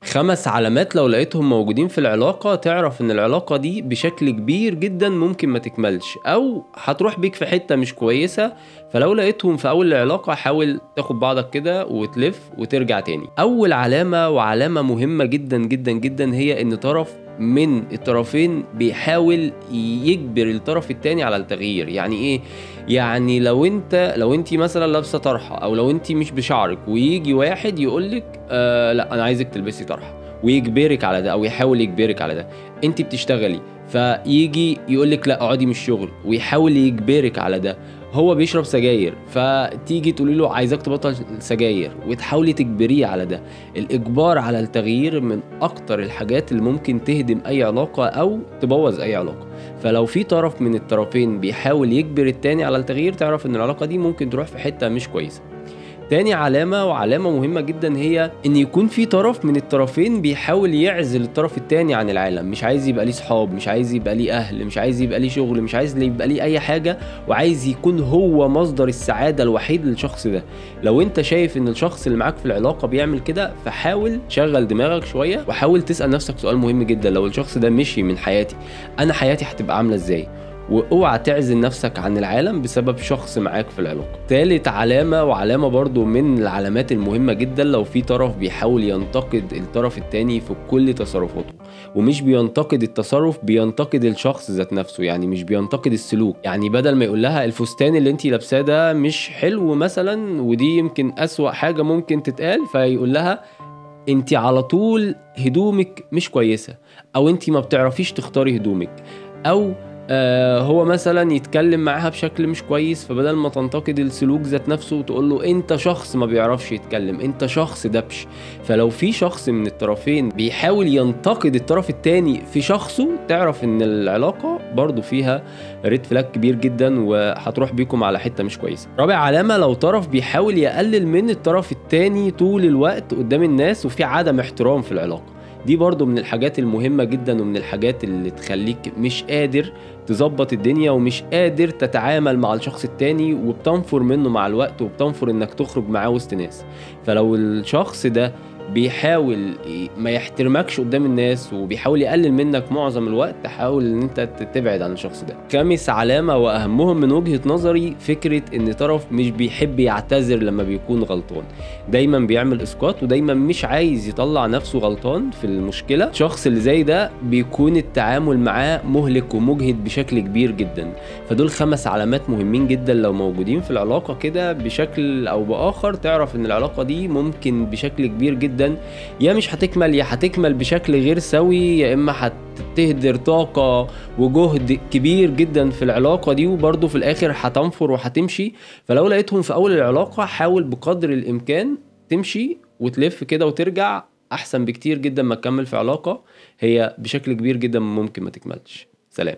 5 علامات لو لقيتهم موجودين في العلاقة تعرف ان العلاقة دي بشكل كبير جدا ممكن ما تكملش او هتروح بيك في حتة مش كويسة. فلو لقيتهم في اول العلاقة حاول تاخد بعضك كده وتلف وترجع تاني. اول علامة وعلامة مهمة جدا جدا جدا هي ان طرف من الطرفين بيحاول يجبر الطرف التاني على التغيير. يعني ايه؟ يعني لو انت مثلا لابسه طرحه او لو انت مش بشعرك ويجي واحد يقولك لا انا عايزك تلبسي طرحه ويجبرك على ده او يحاول يجبرك على ده. انت بتشتغلي فيجي يقولك لا اقعدي من الشغل ويحاول يجبرك على ده. هو بيشرب سجاير فتيجي تقولي له عايزاك تبطل سجاير وتحاولي تجبريه على ده. الإجبار على التغيير من أكتر الحاجات اللي ممكن تهدم أي علاقة أو تبوظ أي علاقة. فلو في طرف من الطرفين بيحاول يجبر التاني على التغيير تعرف إن العلاقة دي ممكن تروح في حتة مش كويسة. تاني علامة وعلامة مهمة جدا هي ان يكون في طرف من الطرفين بيحاول يعزل الطرف التاني عن العالم، مش عايز يبقى ليه صحاب، مش عايز يبقى ليه اهل، مش عايز يبقى ليه شغل، مش عايز يبقى ليه اي حاجة، وعايز يكون هو مصدر السعادة الوحيد للشخص ده. لو انت شايف ان الشخص اللي معاك في العلاقة بيعمل كده فحاول شغل دماغك شوية وحاول تسأل نفسك سؤال مهم جدا، لو الشخص ده مشي من حياتي انا حياتي هتبقى عاملة ازاي؟ واوعى تعزل نفسك عن العالم بسبب شخص معاك في العلاقة. تالت علامة وعلامة برضو من العلامات المهمة جدا، لو في طرف بيحاول ينتقد الطرف التاني في كل تصرفاته، ومش بينتقد التصرف بينتقد الشخص ذات نفسه، يعني مش بينتقد السلوك. يعني بدل ما يقول لها الفستان اللي انتي لابساه ده مش حلو مثلا، ودي يمكن أسوأ حاجة ممكن تتقال، فيقول لها انتي على طول هدومك مش كويسة، او انتي ما بتعرفيش تختاري هدومك، او هو مثلا يتكلم معاها بشكل مش كويس، فبدل ما تنتقد السلوك ذات نفسه وتقول له انت شخص ما بيعرفش يتكلم، انت شخص دبش. فلو في شخص من الطرفين بيحاول ينتقد الطرف التاني في شخصه تعرف ان العلاقة برضو فيها red flag كبير جدا وهتروح بيكم على حتة مش كويسة. رابع علامة، لو طرف بيحاول يقلل من الطرف التاني طول الوقت قدام الناس وفي عدم احترام في العلاقة، دي برضو من الحاجات المهمة جدا ومن الحاجات اللي تخليك مش قادر تظبط الدنيا ومش قادر تتعامل مع الشخص التاني وبتنفر منه مع الوقت وبتنفر انك تخرج معاه وسط ناس. فلو الشخص ده بيحاول ما يحترمكش قدام الناس وبيحاول يقلل منك معظم الوقت، تحاول ان انت تبعد عن الشخص ده. خامس علامة واهمهم من وجهة نظري، فكرة ان طرف مش بيحب يعتذر لما بيكون غلطان، دايما بيعمل اسقاط ودايما مش عايز يطلع نفسه غلطان في المشكلة. الشخص اللي زي ده بيكون التعامل معاه مهلك ومجهد بشكل كبير جدا. فدول 5 علامات مهمين جدا لو موجودين في العلاقة كده بشكل او باخر تعرف ان العلاقة دي ممكن بشكل كبير جدا يا مش هتكمل، يا هتكمل بشكل غير سوي، يا اما هتهدر طاقة وجهد كبير جدا في العلاقة دي وبرضه في الاخر هتنفر وهتمشي. فلو لقيتهم في اول العلاقة حاول بقدر الامكان تمشي وتلف كده وترجع، احسن بكتير جدا ما تكمل في علاقة هي بشكل كبير جدا ممكن ما تكملش. سلام.